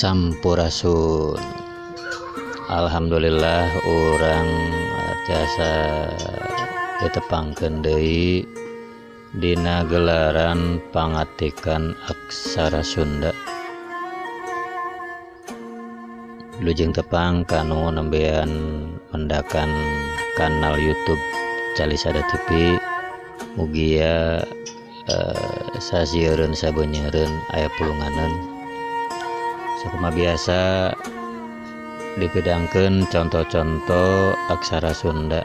Sampurasun. Alhamdulillah urang tiasa ditepangkeun deui dina gelaran pangatikan aksara Sunda. Lujeng tepang kanu nembean mendakan kanal YouTube Calisada TV. Mugia sasieureun sabeunyereun aya pulunganeun. Sakumaha biasa dipidangkeun contoh-contoh aksara Sunda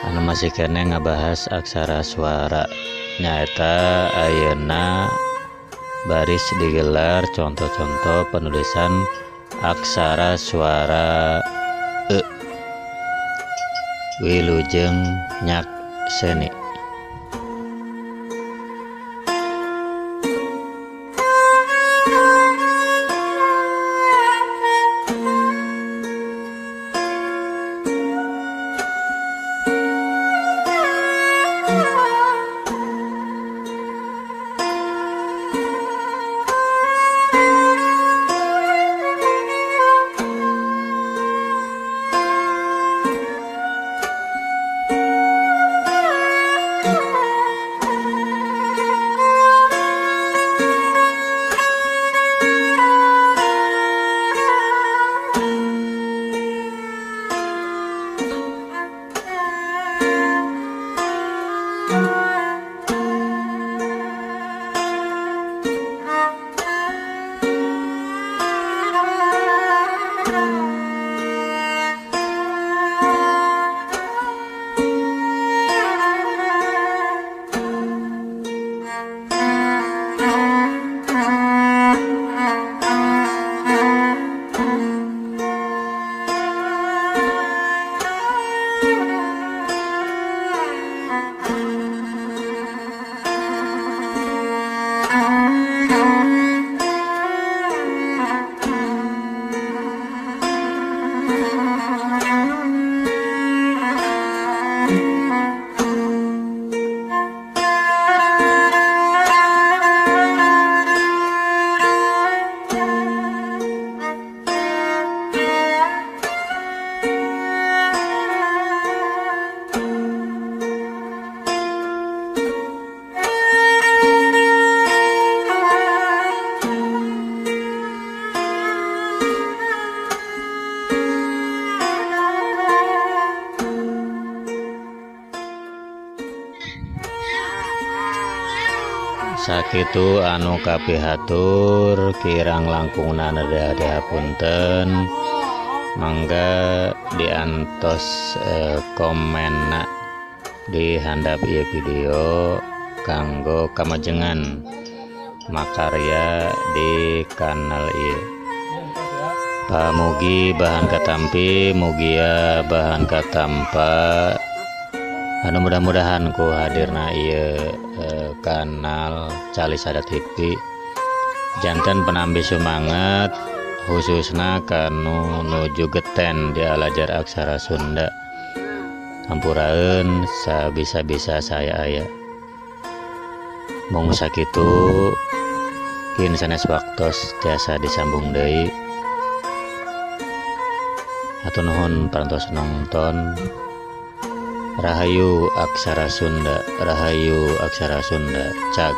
anu masih keneh ngabahas aksara suara, nyaeta ayeuna baris digelar contoh-contoh penulisan aksara suara e. Wilujeng nyakseni. Sakitu anu kapihatur kirang langkungna hapunten, mangga diantos komenna di handap ieu video kanggo kamajengan makarya di kanal ieu. Pamugi bahan katampi, mugia bahan katampa. Anu mudah-mudahan ku hadirna ieu kanal Calisada TV janten penambi semangat khususna kanu nuju geten di alajar aksara Sunda. Hampuraeun sabisa-bisa saya aya. Mung sakitu kin sanes waktos tiasa disambung deui. Hatur nuhun parantos nonton. Rahayu aksara Sunda, rahayu aksara Sunda, cag.